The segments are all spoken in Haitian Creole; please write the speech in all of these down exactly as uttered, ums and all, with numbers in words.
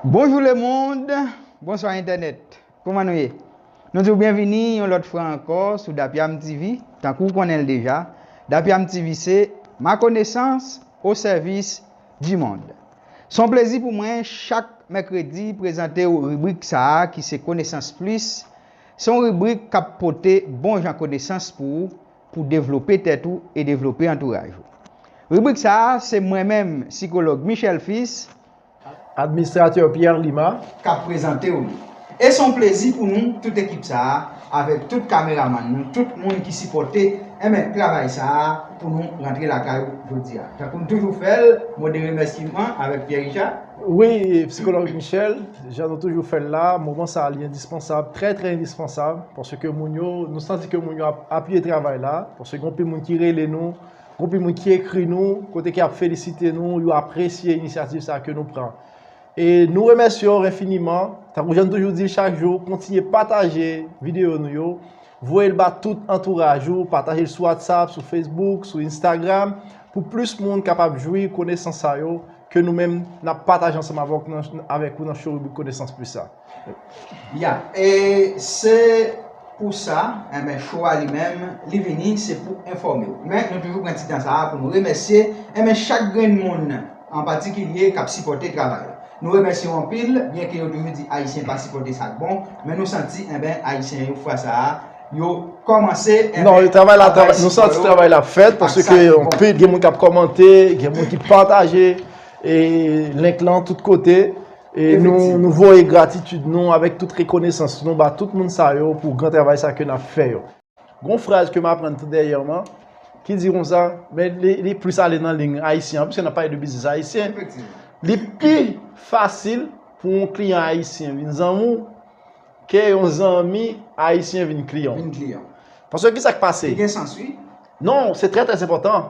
Bonjou lemonn, bonswa entènèt. Kòman nou ye? Nou di w byenvini yon lòt fwa ankò sou Dapyam T V. Tankou w konnen l deja, Dapyam T V se ma connaissance au service du monde. Se yon plezi pou mwen chak mèkredi prezante w ribrik sa a ki se Konesans Plis. Se yon ribrik k ap pote bon jan konesans pou ou, pou w devlope tèt ou e devlope antouraj ou. Ribrik sa a, se mwen menm, sikològ Michel Fils, administratè Pierre Lima, k ap prezante w li. E se yon plezi pou nou, tout ekip sa a, avèk tout kameramann nou, tout moun ki sipòte, enben, travay sa a, pou nou rantre lakay ou jodi a. Tankou n toujou fè l, mo de remèsiman avèk Pierre Richard. Wi, sikològ Michel, jan nou toujou fè l la, moman sa a li endispansab, trè, trè endispansab, paske moun yo, nou santi ke moun yo ap apiye travay la, paske gen anpil moun ki rele nou, gen anpil moun ki ekri nou, kote ki ap felisite nou, yo apresye inisyativ sa a ke nou pran. E nou remèsye w enfiniman. Tankou jan n toujou di l chak jou, kontinye pataje videyo nou yo. Voye l ba tout antouraj ou, pataje l sou WhatsApp, sou Facebook, sou Instagram, pou plis moun kapab jwi konesans sa yo ke nou menm n ap pataje ansanm avèk, avèk ou nan show ribrik Konesans Plis sa. Ya, e se pou sa, enben, show a li menm, li vini, se pou enfòme w. Men, nou toujou pran ti tan sa a pou nou remèsye, enben, chak grenn moun an patikilye k ap sipòte travay la. Nou remèsye yo anpil, byenke yo toujou di Ayisyen pa sipòte sa k bon, men nou santi, enben, Ayisyen yo, fwa sa a, yo kòmanse, enben, non, travay la, travay, nou santi travay la ap fèt, paske anpil, gen moun k ap kòmante, gen moun ki pataje, e, link lan tout kote. E nou, nou voye gratitid nou avèk tout rekonesans nou ba tout moun sa yo pou gran travay sa ke n ap fè yo. Gon fraz ke m aprann tou dènyèman, ki di konsa, men li, li plis ale nan liy ayisyen an, piske n ap pale de biznis ayisyen. Li pi fasil pou yon kliyan ayisyen vin zanmi w ke yon zanmi ayisyen vin kliyan w. Vin kliyan. Paske ki sa k pase? Li gen sans, wi. Non, se trè, trè enpòtan.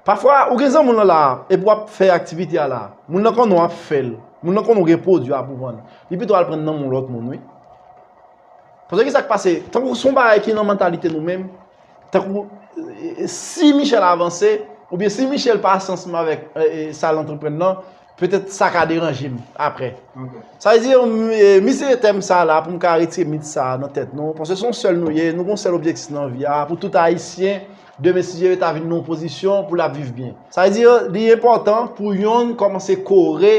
Pafwa, ou gen zanmi w lan la, epi w ap fè aktivite a la. Moun nan konnen w ap fè l. Moun nan konnen w gen pwodui a pou vann. Li pito al pran nan men yon lòt moun, wi. Paske ki sa k pase? Tankou se yon bagay ki nan mantalite nou menm, tankou, e, e, si Michel avanse, oubyen si Michel pase ansanm avèk, e, e, sa l antreprann lan, petèt sa ka deranje m aprè. Sa vle di, m, e, m eseye tèm sa la pou m ka retire mit sa nan tèt nou, paske se yon sèl nou ye, nou gen yon sèl objektif nan vi a, pou tout Ayisyen, demen si Dye vle, ta vin nan yon pozisyon pou l ap viv byen. Sa vle di, li enpòtan pou yonn kòmanse kore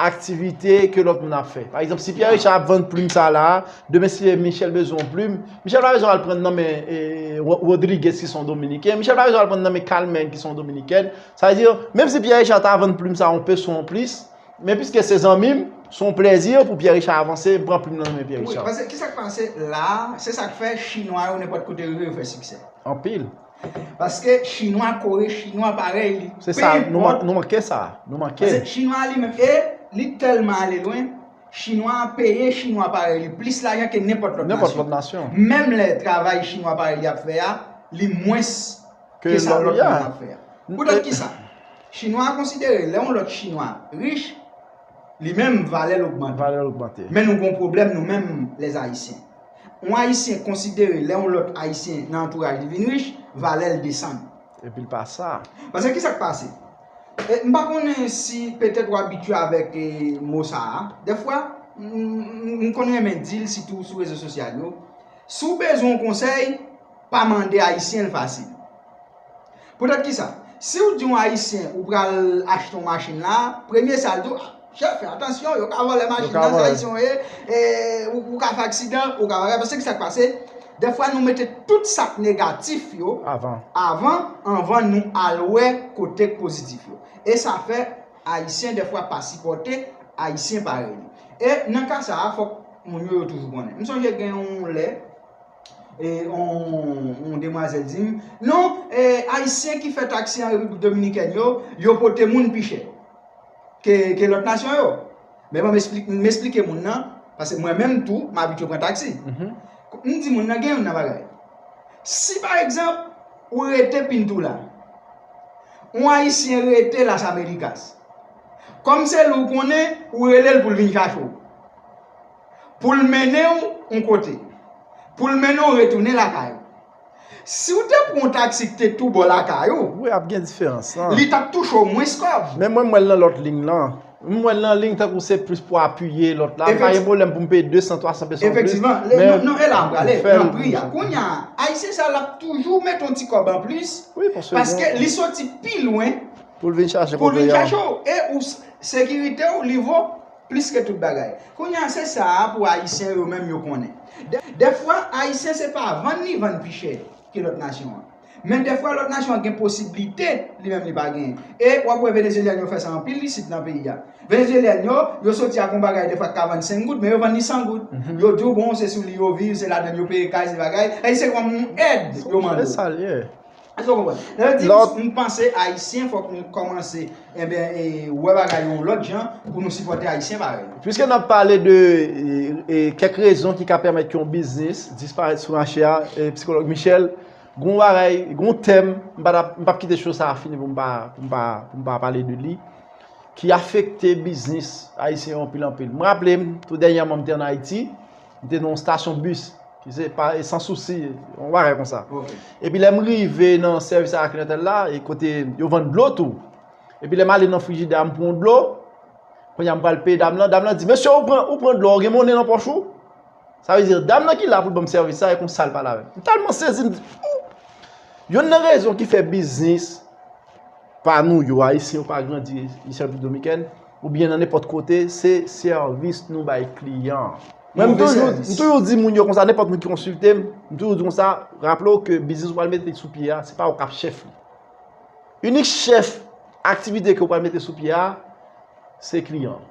aktivite ke lòt moun ap fè. Pa egzanp, si Pierre Richard ap vann plim sa la, demen si Michel bezwen yon plim, Michel pa bezwen al pran nan men, e, Ro-, Rodriguez ki se yon Dominiken, Michel pa bezwen al pran nan men Carmen ki se yon Dominikèn. Sa vle di, menm si Pierre Richard ta vann plim sa yon peso anplis, men piske se zanmi m, se yon plèzi pou Pierre Richard avanse, m pran plim nan men Pierre Richard. Wi, paske ki sa k pase la, se sa k fè Chinwa yo nenpòt kote yo rive yo fè siksè. Anpil. Paske Chinwa kore Chinwa parèy li. Se sa, nou man-, nou manke sa. Nou manke. Paske Chinwa li menm, e li tèlman ale lwen, Chinwa peye Chinwa parèy li plis lajan ke nenpòt lòt nasyon. Nenpòt lòt nasyon. Menm lè travay Chinwa parèy li ap fè a, li mwens ke sa lòt moun ap fè a. Poutèt ki sa? Chinwa a konsidere lè yon lòt Chinwa rich, li menm valè l ogmante. Valè l ogmante. Men nou gen yon pwoblèm nou menm lèzayisyen. Yon Ayisyen konsidere lè yon lòt Ayisyen nan antouraj li vin rich, valè l desann. Epi l pa sa. Paske ki sa k pase? E, m pa konnen si petèt w abitye avèk, e, mo sa a. Dèfwa, m, m, m konn renmen di l, sitou sou rezo sosyal yo. Si w bezwen yon konsèy, pa mande Ayisyen l fasil. Poutèt ki sa? Si w di yon Ayisyen ou pral achte yon machin la, premye sa l di w, "Ah, chèf, fè atansyon, yo ka vòlè machin nan, se Ayisyen yo ye, e, ou, ou ka fè aksidan, ou ka bagay." Paske ki sa k pase? Dèfwa nou mete tout sa k negatif yo avan, avan nou al wè kote k pozitif yo. E sa fè Ayisyen dèfwa pa sipòte Ayisyen parèy li. E nan ka sa a, fòk moun yo, yo toujou konnen. M sonje gen yon lè, e, yon, yon demwazèl di m, "Non, e, Ayisyen ki fè taksi an Repiblik Dominikèn yo, yo pote moun pi chè ke, ke lòt nasyon yo." Men ban m esplik-, m esplike moun nan, paske mwen menm tou, m abitye pran taksi. M di moun nan, "Gen youn nan bagay. Si, pa egzanp, ou rete Pinto la, yon Ayisyen rete Las Americas, kòm se li w konnen, ou rele l pou l vin chache w, pou l mennen w yon kote, pou l mennen w retounen lakay ou. Si w te pran yon taksi ki te tou bò lakay ou, wi, ap gen diferans lan, li t ap touche w mwens kòb." Men mwen, m wè l nan lòt liy lan. M wè l nan liy tankou se plis pou apiye lòt la. M pa gen pwoblèm pou m peye de san, twa san peso anplis. Efektivman. Non, e la m prale nan pri a. Kounye a, Ayisyen sa l ap toujou mete yon ti kòb anplis paske li soti pi lwen pou l vin chache w. E ou sekirite w, li vo plis ke tout bagay. Kounye a, se sa a pou Ayisyen yo menm yo konnen. Dèfwa, Ayisyen se pa vann li vann pi chè ke lòt nasyon an. Men dèfwa lòt nasyon an gen posiblite, li menm li pa genyen. E w ap wè Venezyelyèn yo fè sa anpil isit nan peyi a. Venezyelyèn yo, yo soti ak yon bagay dèfwa ki ka vann senk goud, men yo vann li san goud. Yo di w bon, se sou li yo viv, se ladan l yo peye kay, se bagay. E se kòm yon èd yo mande w. Èske w konprann? Sa vle di, m panse Ayisyen fòk nou kòmanse, enben, wè bagay yo yon lòt jan pou nou sipòte Ayisyen parèy nou. Piske n ap pale de kèk rezon ki ka pèmèt ke yon biznis disparèt sou mache a, sikològ Michel, gon bagay, gon tèm, m p ap kite cho sa a fini pou m pa, pou m pa, pou m pa pale de li, ki afekte biznis ayisyen yo anpil anpil. M raple m, tou dènyèman m te ann Ayiti, m te nan yon stasyon bis, ki se pa Sans Souci, yon bagay konsa. Epi lè m rive nan sèvis a la kliyantèl la, e kote yo vann dlo tou. Epi lè m ale nan frijidè a, m pran yon dlo, kounye a m pral peye dam lan, dam lan di, mesye, ou pran, ou pran dlo a, ou gen monnen nan pòch ou? Sa vle di, dam nan ki la pou l ban m sèvis sa, e konsa l pale avè m. M tèlman sezi, m di, oh! Youn nan rezon ki fè biznis pa nou yo, Ayisyen yo pa grandi ici an Repiblik Dominikèn, oubyen nan nenpòt kote, se sèvis nou bay kliyan an. Mwen, m toujou, m toujou di moun yo konsa, nenpòt moun ki konsilte m, m toujou di konsa, raple w ke biznis ou pral mete sou pye a, se pa ou k ap chèf li. Inik chèf aktivite ke ou pral mete sou pye a, se kliyan an.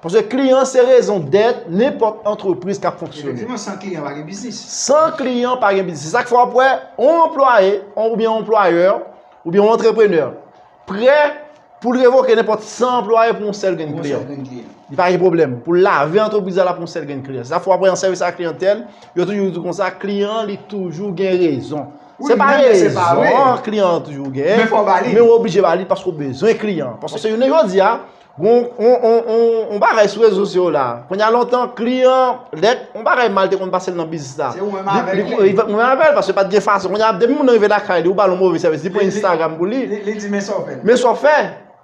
Paske kliyan an se rezon dèt nenpòt antrepriz k ap fonksyone. Efektivman, san kliyan pa gen biznis. San kliyan pa gen biznis. Se sa k fè w ap wè yon anplwaye, oubyen yon anplwayè, oubyen yon antreprenè prè pou l revoke nenpòt san anplwaye pou yon sèl grenn kliyan. Li pa gen pwoblèm. Pou l lave antrepriz la pou yon sèl grenn kliyan. Se sa k fè w ap wè nan sèvis a la kliyantèl, yo toujou di konsa, kliyan an li toujou gen rezon. Se pa rezon kliyan an toujou gen, men w oblije ba li paske w bezwen kliyan an. Paske se jounen jodi a, gon, on, on, on, on bagay sou rezo sosyo yo la. Kounye a lontan, kliyan, lè yon bagay mal te konn pase l nan biznis la, li, li, li, ou menm avè l, paske pa t gen fason. Kounye a, depi moun nan rive lakay li, ou ba l yon move sèvis, li pran Instagram pou li. Li, li di, men sa w fè. Men sa w fè.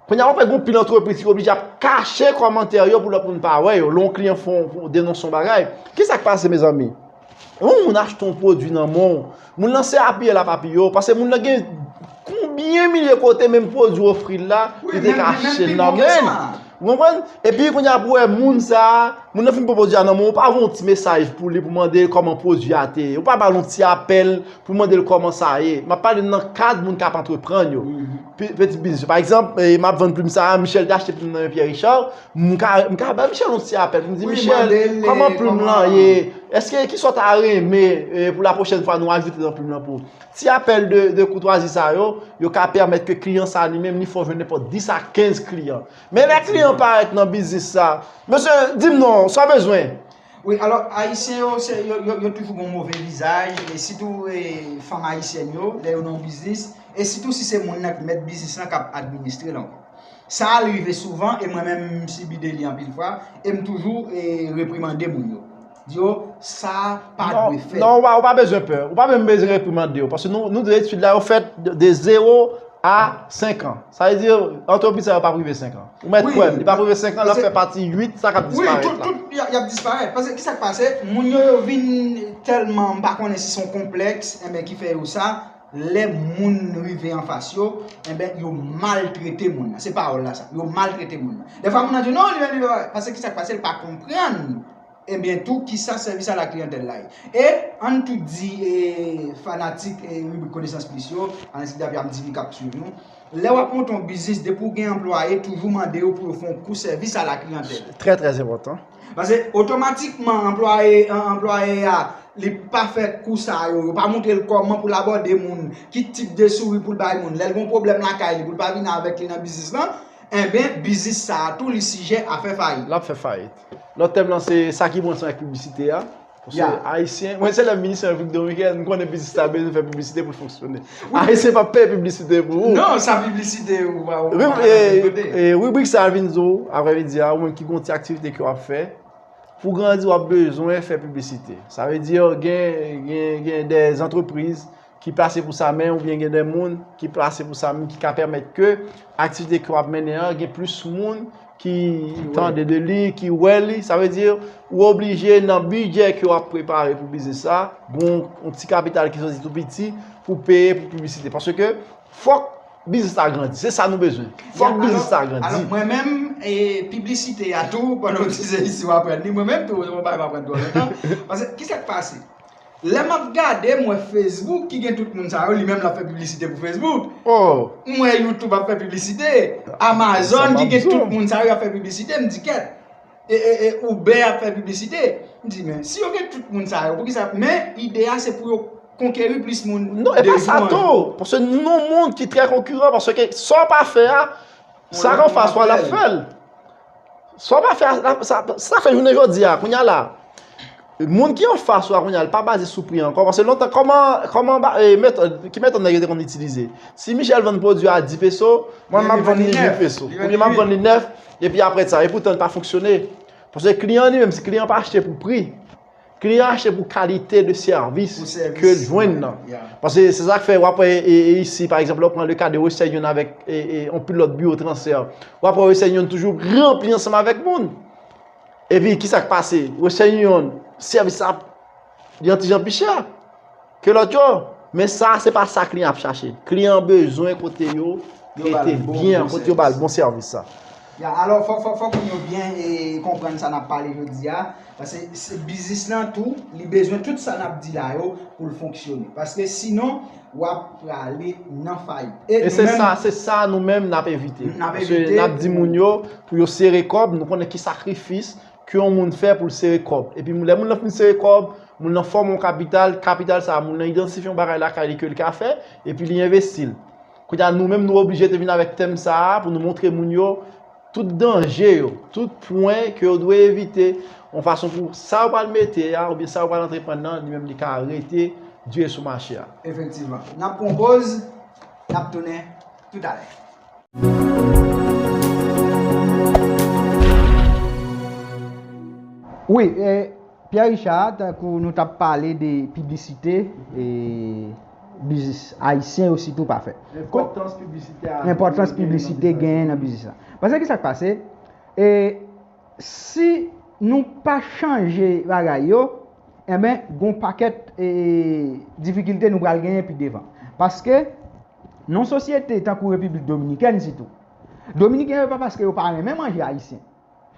Kounye a, w ap wè gon pil antrepriz ki oblije ap kache kòmantè yo pou lòt moun pa wè yo. Lè yon kliyan fè yon, denonse yon bagay. Kisa k pase, mezanmi? Yon moun achte yon pwodui nan men w, moun nan se apiye l ap apiye w, paske moun nan gen konbyen milye kote menm pwodui w ofri l la, li te ka achte l nan men l. Ou konprann? Epi kounye a pou w wè moun sa a, moun nan fin pran pwodui a nan men w, ou pa voye yon ti mesaj pou li pou mande l kòman pwodui a te ye, ou pa ba l yon ti apèl pou mande l kòman sa ye. M ap pale nan kad moun k ap antreprann yo. Pi-, piti biznis yo. Pa egzanp, eh, m ap vann plim sa a, Michel te achte plim nan men Pierre Richard, m ka, m ka ba Michel yon ti apèl pou m di, Michel, kòman plim lan ye? Èske, kisa w ta renmen, eh, pou la pwochèn fwa nou ajoute nan plim lan pou ou? Ti apèl de, de koutwazi sa yo, yo ka pèmèt ke kliyan sa li menm, li fè w jwenn nenpòt dis a kenz kliyan. Men lè kliyan parèt nan biznis sa, mesye, di m non, sa w bezwen? Wi, alò, Ayisyen yo, se, yo, yo, yo toujou gen yon move vizaj, e sitou, e, fanm ayisyèn yo, lè yo nan yon biznis, e sitou si se moun nan ki mèt biznis lan k ap administre l ankò. Sa al rive souvan, e mwen menm m sibi de li anpil fwa, e m toujou, e, reprimande moun yo. Di yo, sa pa dwe fèt. Non, ou pa, ou pa bezwen pè. Ou pa menm bezwen reprimande yo, paske nou, nou de etid la, yo fèt de, de zewo a senk an. Sa vle di, antrepriz sa yo p ap rive senk an. Ou mèt kwè m, li p ap rive senk an, l ap fè pati uit sa k ap disparèt la. Wi, tout, tout, y ap, y ap disparèt. Paske ki sa k pase? Moun yo, yo vin tèlman, m pa konnen si se yon konplèks, enben, ki fè yo sa. Lè moun rive anfas yo, enben, yo maltrete moun nan. Se pawòl la sa. Yo maltrete moun nan. Dèfwa, moun nan di, non, li menm, li pa, paske ki sa k pase? Li pa konprann Ebyen tou, kisa sèvis a la kliyantèl la ye? E ann tou di, e, fanatik, e, ribrik Konesans Plis yo, ann tou di, ap di li k ap swiv nou, lè w ap monte yon biznis, depi w gen anplwaye, toujou mande yo pou yo fè yon kou sèvis a la kliyantèl. Trè, trè enpòtan. Paske otomatikman, anplwaye, an-, anplwaye a, li pa fè kou sa yo, yo pa montre l kòman pou l abòde moun, ki tip de souri pou l bay moun, lè l gen yon pwoblèm lakay li, pou l pa vini avèk li nan biznis lan, enben, biznis sa a tou, li sijè a fè fayit. L ap fè fayit. Lòt tèm lan se sa ki pran san ak piblisite a. Paske Ayisyen, mwen se lè m vini se Repiblik Dominikèn, m konnen biznis la bezwen fè piblisite pou l fonksyone. Ayisyen p ap peye piblisite pou ou. Non, sa piblisite ou pa, ou pa nan kote. E, e, ribrik sa a vin di w, aprèmidi a, ou menm ki gon ti aktivite ke w ap fè, pou grandi w ap bezwen fè piblisite. Sa vle di, gen, gen, gen de antrepriz ki plase pou sa menm, oubyen gen de moun ki plase pou sa menm, ki ka pèmèt ke aktivite ke w ap mennen an, gen plis moun ki tande de li, ki wè li. Sa vle di, ou oblije nan bidjè ke w ap prepare pou biznis la, gon yon ti kapital ki soti tou piti pou peye pou piblisite. Paske fòk biznis la grandi. Se sa nou bezwen. Fòk biznis la grandi. Alò, mwen menm, e, piblisite a tou, pandan w di se isi w aprann li, mwen menm tou, se yon bagay m aprann twò lontan. Paske, kisa k pase? Lè m ap gade, m wè Facebook ki gen tout moun sa yo, li menm l ap fè piblisite pou Facebook. M wè YouTube ap fè piblisite. Amazon ki gen tout moun sa yo ap fè piblisite. M di, kèt, e, e, e, Uber ap fè piblisite. M di, men, si yo gen tout moun sa yo, poukisa? Men, ide a se pou yo konkeri plis moun. Non, e pa sa tou. Paske nou nan yon mond ki trè konkiran, paske sa w pa fè a, sa k anfas ou a, l ap fè l. Sa w pa fè a, sa, sa, sa fè jounen jodi a, kounye a la. Moun ki anfas ou a kounye a, li pa baze sou pri ankò. Paske lontan, kòman, kòman ba, e, metòd, ki metòd nèg yo te konn itilize? Si Michel vann pwodui a dis peso, mwen m ap vann li uit peso. Oubyen m ap vann li nèf, epi apre sa, epoutan li pa fonksyone. Paske kliyan li menm, si kliyan pa achte pou pri, kliyan achte pou kalite de sèvis ke l jwenn nan. Paske se sa k fè w ap wè, e, e, isi, pa egzanp, lè w pran le ka de Western Union avèk, e, e, yon pil lòt biwo transfè, w ap wè Western Union toujou ranpli ansanm avèk moun. Epi, kisa k pase? Western Union, sèvis la, li yon ti jan pi chè ke lòt yo. Men sa, se pa sa kliyan ap chache. Kliyan bezwen kote yo rete byen, kote yo ba l bon sèvis sa. Ya, alò, fòk, fòk, fòk moun yo byen, e, konprann sa n ap pale jodi a. Paske se biznis lan tou, li bezwen tout sa n ap di la yo pou l fonksyone. Paske sinon, w ap prale nan fayit. E se sa, se sa nou menm n ap evite. Paske n ap di moun yo pou yo sere kòb, nou konnen ki sakrifis ke yon moun fè pou l sere kòb. Epi lè moun nan fin sere kòb, moun nan fòme yon kapital, kapital sa a, moun nan idantifye yon bagay lakay li ke l ka fè, epi li envesti l. Kounye a, nou menm, nou oblije te vin avèk tèm sa a pou nou montre moun yo tout danje yo, tout pwen ke yo dwe evite, yon fason pou sa yo pral mete a, oubyen sa yo pral antreprann nan, li menm li ka rete dire sou mache a. Efektivman. N ap pran poz, n ap tounen toutalè. Wi, e, Pierre Richard, tankou nou t ap pale de piblisite, e, biznis ayisyen yo sitou pa fè. Enpòtans piblisite a, enpòtans piblisite genyen nan biznis la. Paske ki sa k pase? E, si nou pa chanje bagay yo, enben, gon pakèt, e, difikilte nou pral genyen pi devan. Paske, nan sosyete tankou Repiblik Dominikèn sitou, Dominiken yo pa paske yo pa renmen manje ayisyen.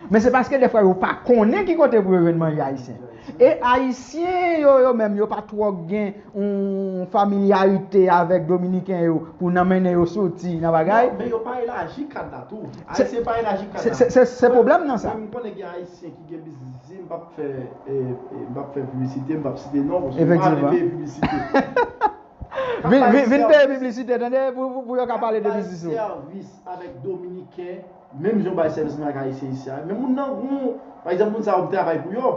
Men se paske dèfwa yo pa konnen ki kote pou yo jwenn manje ayisyen. E ayisyen yo, yo menm, yo pa twò gen yon familyarite avèk Dominiken yo pou nan mennen yo soti nan bagay. Non, men yo pa elaji kad la tou. Ayisyen pa elaji kad la. Se, se, se pwoblèm nan sa. Mwen, m konnen gen ayisyen ki gen biznis isi, m p ap fè, e, e, m p ap fè piblisite, m p ap site non, paske m pa vle peye piblisite. Vin, vin, vin peye piblisite, tande, pou, pou, pou yo ka pale de biznis yo. Sèvis avèk Dominiken, menm jan w bay sèvis avèk Ayisyen isi a. Men moun nan gon, pa egzanp, moun sa yo m travay pou yo.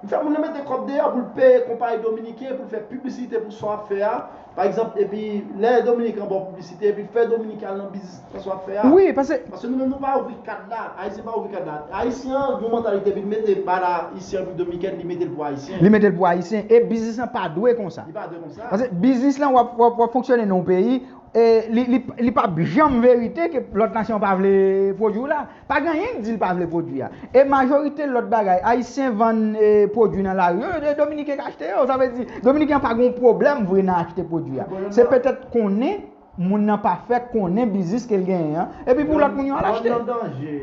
M fè moun nan mete kòb deyò pou l peye konpayi dominiken, pou l fè piblisite pou sa w ap fè a. Pa egzanp, epi lè Dominiken an ba w piblisite, epi l fè Dominiken al nan biznis nan sa w ap fè a. Wi, paske. Paske nou menm nou pa ouvri kad la. Ayisyen pa ouvri kad la. Ayisyen an gon mantalite, epi l mete bagay la isi an Repiblik Dominikèn, li mete l pou Ayisyen. Li mete l pou Ayisyen. E biznis lan pa dwe konsa. Li pa dwe konsa. Paske biznis lan w ap, w ap, w ap fonksyone nan yon peyi, e, li, li, li p ap janm verite ke lòt nasyon pa vle pwodui w la. Pa gen anyen k di l pa vle pwodui a. E majorite lòt bagay, Ayisyen vann, e, pwodui nan lari yo, e Dominiken k achte yo. Sa vle di, Dominiken an pa gen yon pwoblèm vre nan achte pwodui a. Se petèt konnen moun nan pa fè konnen biznis ke l genyen an, epi pou lòt moun yo al achte. Mond nan danje.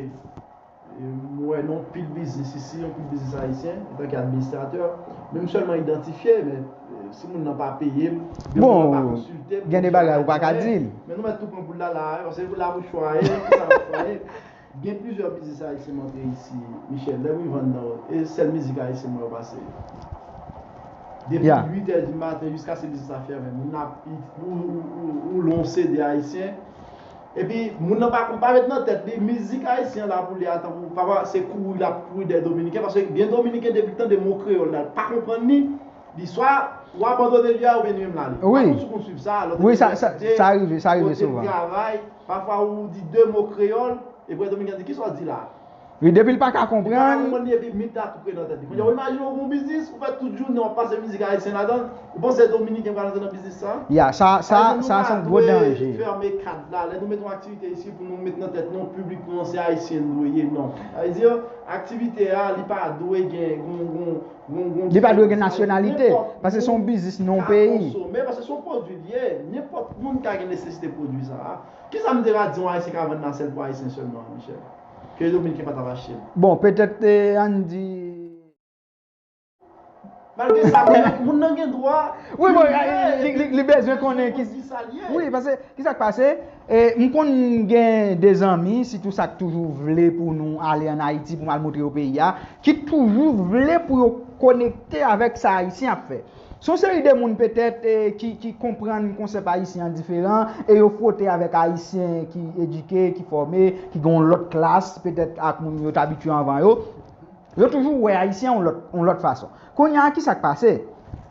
E, m wè nan yon pil biznis isi, yon pil biznis ayisyen, antanke administratè, men m sèlman idantifye, men, e, si moun nan pa peye m, oubyen moun nan pa konsilte m, gen de bagay ou pa ka di l. Men nou mèt tou pran boul la la, paske boul la pou chwaye, pou sa pou chwaye. Gen plizyè biznis ayisyen m antre isi, Michel, lè m vann nan, e sèl mizik ayisyen m wè yo pase. Depi uit è di maten jiska se biznis la fèmen, moun ap, ou, ou, ou, ou lon C D ayisyen, epi moun nan pa, pa met nan tèt li, mizik ayisyen la pou li a, tankou, papa, se kouri l ap kouri dèyè Dominiken, paske gen Dominiken depi l tande mo kreyòl la, l pa konprann li, li swa ou abandone li a, oubyen li menm l ale. Wi. M pa konn si w konn swiv sa, lòt epizòd, sa, sa rive, sa rive souvan. Kote m travay, pafwa ou di de mo kreyòl, epi Dominiken di, kisa w di la? Wi, depi l pa ka konprann. Li pa konprann li epi mit la tou pre nan tèt li. Kounye a, ou imajine ou gen yon biznis, ou fè tout jounen w ap pase mizik ayisyen ladan l, ou panse dominiken pral antre nan biznis sa? Ya, sa, sa, sa se yon gwo danje. Fèmen kad la. Lè nou mete yon aktivite isit pou nou met nan tèt nou, piblik nou an se ayisyen nou dwe ye, non. Sa vle di, aktivite a, li pa dwe gen, gon, gon, gon, gon diferans. Li pa dwe gen nasyonalite, paske se yon biznis nan yon peyi. Nenpòt moun ka konsome, paske se yon pwodui li ye. Nenpòt moun ka gen nesesite pwodui sa a. Kisa m te ka di yon ayisyen ka vann la sèl pou ayisyen sèlman, Michel? Ke dominiken pa t ap achte l. Bon, petèt, eh, ann di. Malgre sa, moun nan, moun nan gen dwa. Wi, bon, li, li, li, li bezwen konnen ki, ki sa l ye. Wi, paske, ki sa k pase? E, m konn gen de zanmi, sitou sa k toujou vle pou nou ale ann Ayiti pou m al montre yo peyi a, ki toujou vle pou yo konekte avèk sa Ayisyen ap fè. Se yon seri de moun petèt, e, ki, ki konprann konsèp ayisyen an diferan, e yo fwote avèk Ayisyen ki edike, ki fòme, ki gen yon lòt klas, petèt ak moun yo t abitye anvan yo. Yo toujou wè Ayisyen yon lòt, yon lòt fason. Kounye a, ki sa k pase?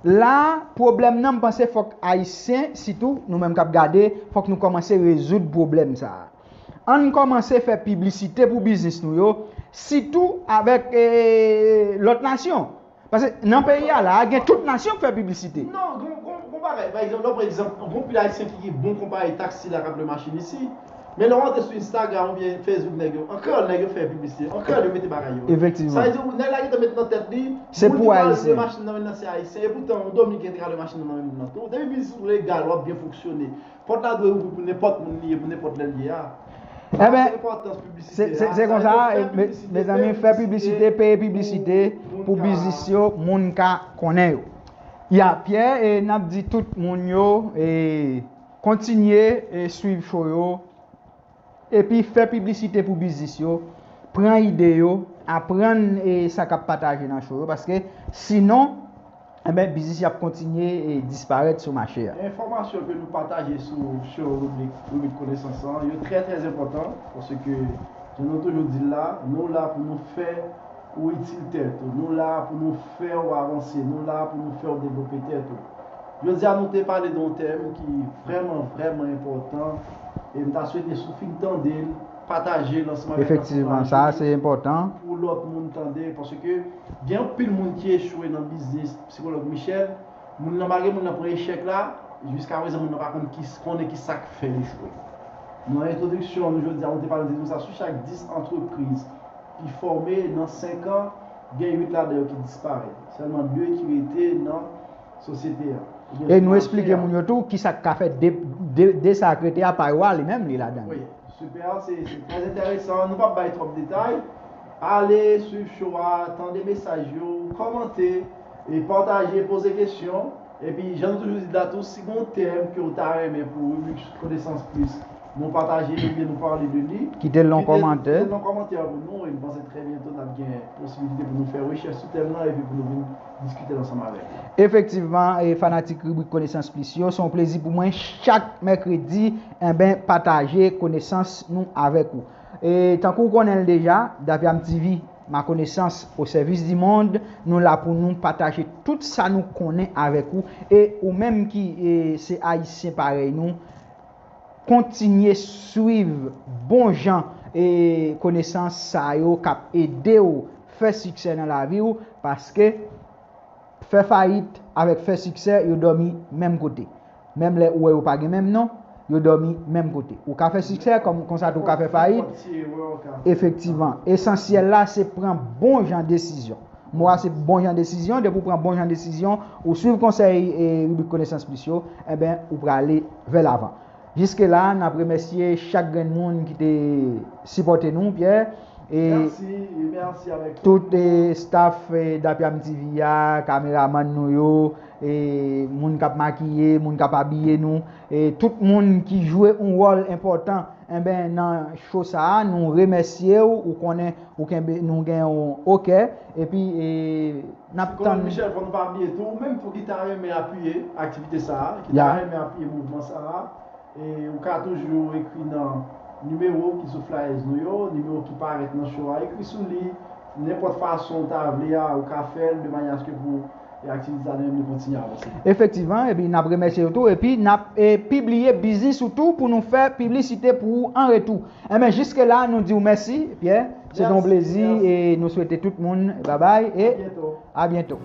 La, pwoblèm nan, m panse fòk Ayisyen, sitou nou menm k ap gade, fòk nou kòmanse rezoud pwoblèm sa a. Ann kòmanse fè piblisite pou biznis nou yo, sitou avèk, eh, lòt nasyon. Paske nan peyi a la, gen tout nasyon k fè piblisite. Non, gon, gon, gon bagay. Pa egzanp, lè w pran egzanp, gon pil ayisyen ki gen bon konpayi taksi la k ap lwe machin isi. Men lè w antre sou Instagram oubyen Facebook nèg yo, an kreyòl nèg yo fè piblisite, an kreyòl yo mete bagay yo. Efektivman. Sa vle di, nèg la gentan met nan tèt li, se pou ayisyen. Moun ki pral lwe machin nan men nan se ayisyen, epoutan, yon dominiken te ka lwe machin nan men moun nan tou. Depi biznis ou legal, w ap byen fonksyone. Pòt la dwe ouvri pou nenpòt moun li ye, pou nenpòt lè li ye a. Sa se enpòtans piblisite a. Sa vle di, fè piblisite, peye piblisite pou biznis yo, moun ka konnen yo. Ya, Pierre, e n ap di tout moun yo, e, kontinye, e, swiv show yo, epi fè piblisite pou biznis yo, pran ide yo, aprann, e, sa k ap pataje nan show yo, paske sinon, enben, biznis y ap kontinye, e, disparèt sou mache a. Enfòmasyon ke nou pataje sou show ribrik, ribrik konesans lan, yo trè, trè enpòtan, paske, jan nou toujou di l la, nou la pou nou fè ou itil tèt ou. Nou la pou nou fè w avanse. Nou la pou nou fè w devlope tèt ou. Jodi a, nou te pale de yon tèm ki vrèman, vrèman enpòtan. E m ta swete, si w fin tande l, pataje l ansanm avèk lòt moun. Efektivman, sa se enpòtan. Pou lòt moun tande, paske gen anpil moun ki echwe nan biznis, sikològ Michel. Moun nan, malgre moun nan pran echèk la, jiskaprezan moun nan pa konn ki, konnen ki sa k fè l echwe. Nan entwodiksyon nou jodi a, nou te pale de sa, sou chak dis antrepriz ki fòme nan senk an, gen uit ladan yo ki disparèt. Sèlman de ki rete nan sosyete a. E nou esplike moun yo tou ki sa k ka fè de, de, de sa k rete a pa yo a li menm li ladan. Wi, sipè, se, se trè enteresan. Nou p ap bay twòp detay. Ale swiv show a, tande mesaj yo, kòmante, e pataje, poze kesyon. Epi, jan nou toujou di la tou, si gon tèm ke w ta renmen pou ribrik Konesans Plis, nou pataje li oubyen nou pale de li, kite l nan kòmantè. Kite l nan kòmantè pou nou, e m panse trè byento n ap gen posibilite pou nou fè rechèch sou tèm nan epi pou nou vin diskite l ansanm avèk ou. Efektivman, e fanatik ribrik Konesans Plis yo, se yon plezi pou mwen chak mèkredi, enben, pataje konesans nou avèk ou. E tankou w konnen l deja, Dapiam T V, ma connaissance au service du monde, nou la pou nou pataje tout sa nou konnen avèk ou. E ou menm ki, e, se Ayisyen parèy nou, kontinye swiv bon jan, e, konesans sa yo k ap ede w fè siksè nan lavi w, paske fè fayit avèk fè siksè, yo dòmi menm kote. Menm lè ou wè yo pa gen menm non, yo dòmi menm kote. Ou ka fè siksè, kòm, konsa tou ou ka fè fayit. Nenpòt ti erè ou ka fè. Efektivman. Esansyèl la, se pran bon jan desizyon. Mo a se bon jan desizyon. Depi ou pran bon jan desizyon, ou swiv konsèy, e, ribrik Konesans Plis yo, enben, ou prale vè lavan. Jiske la, n ap remèsye chak grenn moun ki te sipòte nou, Pierre. E tout, e, staff, e, Dapiam T V a, kameramann nou yo, e, moun k ap makiye, moun k ap abiye nou, e, tout moun ki jwe yon wòl enpòtan, enben, nan show sa a, nou remèsye w, ou konnen, ou kenbe, nou gen yon okè, epi, e, n ap tann. Michel, fò nou pa bliye tou, ou menm tou ki ta renmen apiye aktivite sa a, ki ta renmen apiye mouvman sa a, e ou ka toujou ekri nan nimewo ki sou flyers nou yo, nimewo ki parèt nan show a, ekri sou li, nenpòt fason ou ta vle a, ou ka fè l de manyè aske pou, e, aktivite sa nou menm li kontinye avanse. Efektivman, epi n ap remèsye w tou, epi n ap, e, pibliye biznis ou tou pou nou fè piblisite pou ou an retou. Enben, jiske la, nou di w mèsi, Pierre. Se te yon plezi e nou swete tout moun babay e a byento.